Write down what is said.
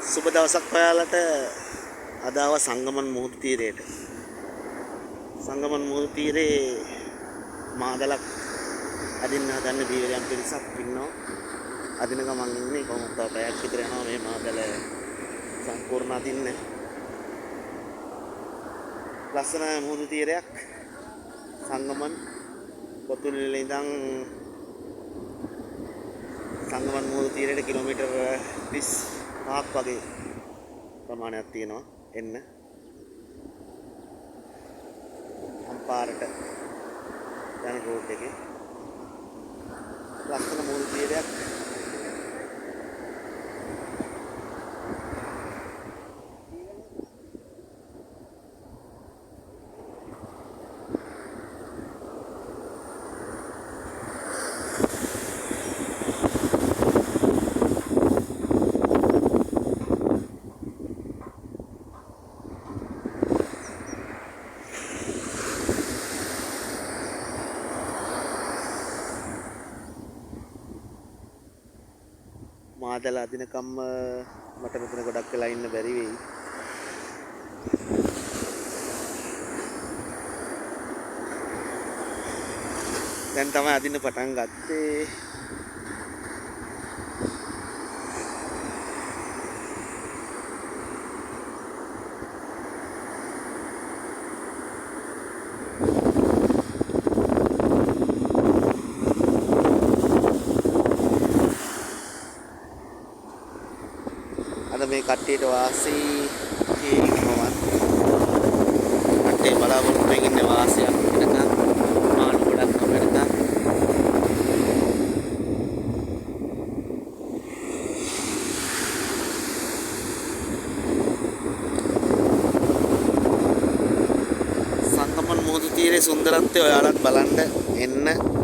සුබ දවසක් ඔයාලට. අද ආව සංගමන් මුහුදු තීරයට. සංගමන් මුහුදු තීරේ මාදලක් අදින්න හදන්න දීවරයන් පිරිසක් ඉන්නවා. අදින ගමන් ඉන්නේ කොහොමද තව පැයක් විතර යනවා මේ මාදල සම්පූර්ණ අදින්න. ලස්සන මුහුදු තීරයක් සංගමන් පොතුල්ල ඉඳන් සංගමන් මුහුදු තීරයට කිලෝමීටර් 35ක් වගේ ප්‍රමාණයක් තියෙනවා. එන්න අම්පාරට යන රෝඩ් එකේ ලස්සන මුහුදු තීරයක්. මාදල අදිනකම්ම මට මෙතන ගොඩක් වෙලා ඉන්න බැරි වෙයි. දැන් තමයි අදින්න පටන් ගත්තේ. අද මේ කට්ටියට වාසි කොහොමද? කට්ටිය බලාපොරොත්තු වෙමින් ඉන්නේ වාසියක් වෙනකන් මාළු ගොඩක් හම් වෙනකන්. සංගමන් මුහුදු තීරයේ සුන්දරත්වය ඔයාලත් බලන්න එන්න.